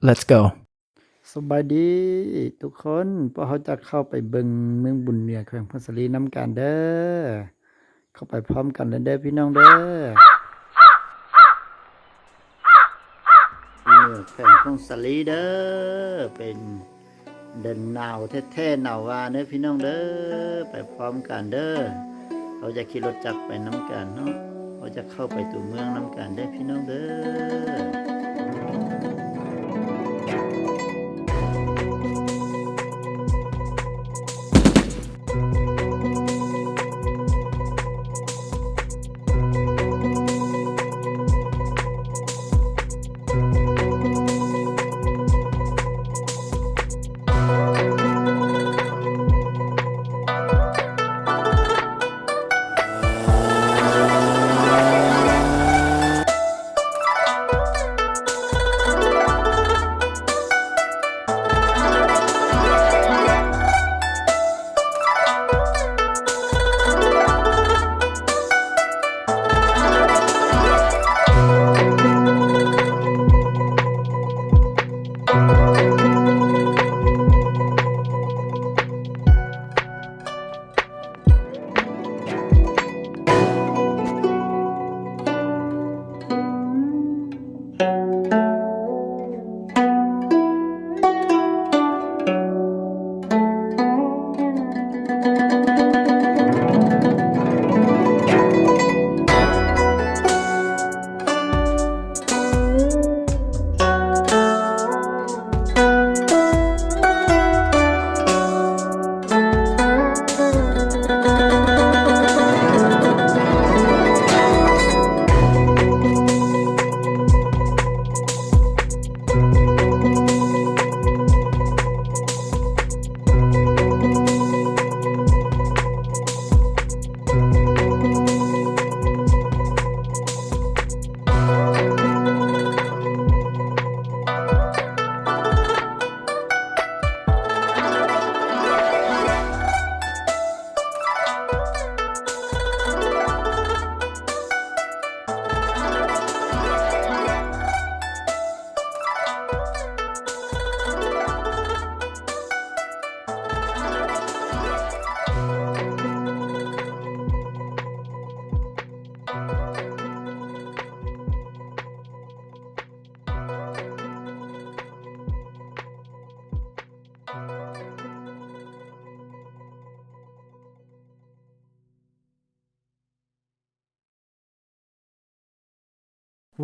Let's go. ສະບາຍດີທຸກຄົນ, ພວກເຮົາຈະເຂົ້າໄປເບິ່ງເມືອງບຸນເໜືອ ແຂວງຜົ້ງສາລີນຳກັນເດີ. ເຂົ້າໄປພ້ອມກັນເລີຍເດີພີ່ນ້ອງເດີ. ເໜືອແຂວງຜົ້ງສາລີເດີ, ເປັນ ເດືອນໜາວແທ້ໆ ໜາວວ່າເດີພີ່ນ້ອງເດີ. ໄປພ້ອມກັນເດີ, ເຮົາຈະຂີ່ລົດຈັກໄປນຳກັນເນາະ, ເຮົາຈະເຂົ້າໄປຕົວເມືອງນຳກັນເດີພີ່ນ້ອງເດີ.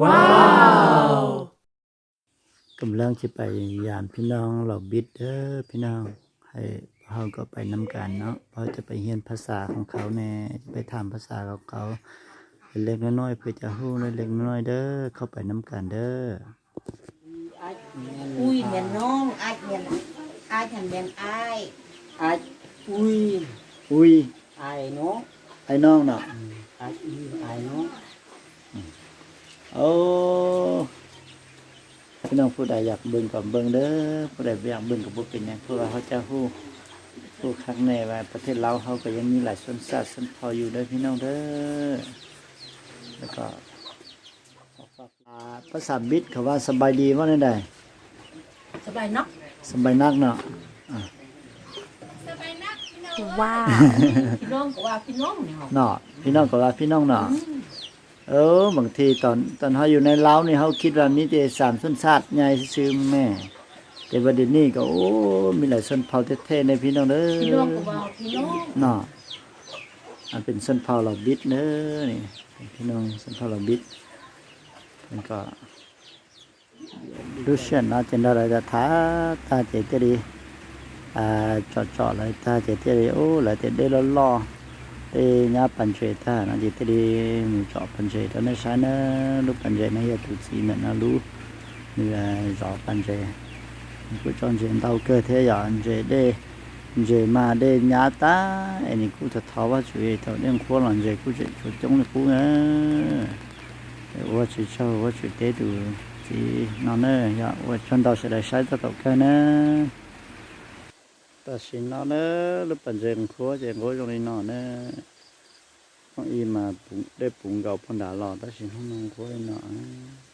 ວ້າວ! ກຳລັງຊິໄປຢາມພີ່ນ້ອງເຫຼົ່າບິດເດີພີ່ນ້ອງ, ໃຫ້ເຮົາກໍໄປນຳກັນເນາະ, ເຮົາຈະໄປຮຽນພາສາຂອງເຂົາແດ່, ຈະໄປຖາມພາສາຂອງເຂົາເລັກໆນ້ອຍໆ ເພື່ອຈະຮູ້ເລັກໆນ້ອຍໆເດີ, ເຂົ້າໄປນຳກັນເດີ. ອຸ້ຍແມ່ນນ້ອງ, ອ້າຍແມ່ນ, ອ້າຍຫັ້ນແມ່ນອ້າຍ. ອ້າຍອຸ້ຍ. ອຸ້ຍ. ອ້າຍນ້ອງ. ອ້າຍນ້ອງເນາະ. ອືມ, ອ້າຍອຸ້ຍ, ອ້າຍນ້ອງ. ອືມ, ໂອ້, ພີ່ນ້ອງຜູ້ໃດຢາກເບິ່ງກໍເບິ່ງເດີ, ຜູ້ໃດບໍ່ຢາກເບິ່ງກໍບໍ່ເປັນຫຍັງ, ເພາະວ່າເຮົາຈະຮູ້, ຮູ້ຄັກແນ່ວ່າປະເທດລາວເຮົາກໍຍັງມີຫຼາຍຊົນຊາດຊົນເຜົ່າຢູ່ເດີພີ່ນ້ອງເດີ. ແລ້ວກໍ ອາ ພາສາບິດເຂົາວ່າສະບາຍດີ ເວົ້າແນວໃດ? ສະບາຍນັກ. ສະບາຍນັກເນາະ. ອາ ວ້າວ. ພີ່ນ້ອງກໍວ່າພີ່ນ້ອງເນາະ. ເນາະ, ພີ່ນ້ອງກໍວ່າພີ່ນ້ອງເນາະ. ອືມ. ເອີ, ບາງທີຕອນ, ຕອນເຮົາຢູ່ໃນລາວນີ້ ເຮົາຄິດວ່າມີແຕ່ສາມຊົນຊາດໃຫຍ່ຊື່ໆ ແມ່, ແຕ່ວ່າດຽວນີ້ກໍ ໂອ້, ມີຫຼາຍຊົນເຜົ່າແທ້ໆເດ້ພີ່ນ້ອງເດີ. ພີ່ນ້ອງກໍວ່າພີ່ນ້ອງເນາະ. ອັນເປັນຊົນເຜົ່າລາວບິດເດີນີ້, ເປັນພີ່ນ້ອງຊົນເຜົ່າລາວບິດ. ເພິ່ນກໍ ດູເຊຍນະ ເຈັນດາໄລຕາທາ ຕາເຈເຕລີ ອາ ເຈາະເຈາະໄລຕາເຈເຕລີ ໂອ ໄລເຕເດລໍລໍ ເຕຍາປັນເຈຕານະ ເຈເຕລີ ມີເຈາະປັນເຈຕາເນຊາເນ ລູກປັນເຈນະ ຍາຕູຈີເນນະ ລູ ມີເຈາະປັນເຈ ມີກູເຈາະເຈນເຕົາເກີເທຍາເຈເດ ເຈມາເດຍາຕາ ເອນີ້ກູທະທອວະຈຸເອເຕົາເດ້ງໂຄລອນເຈກູເຈຈູຈົງນີ້ກູເອີ ເອ ໂອວາຊິເຈົ້າ ໂອວາຊິເຕຕູຈີນອນເນີ ຍາໂອວາຊົນເຕົາເສດໄດໄຊຕະຕົກເກີເນີ ຕາຊິນອນເນີ ລຸປັນເຈງໂຄເຈງໂຄຈົງນີ້ນອນເນີ ນ້ອງອີມາປຸງ ໄດ້ປຸງເກົາພົນດາຫຼໍ ຕາຊິນອນນ້ອງໂຄນີ້ນອນເນີ.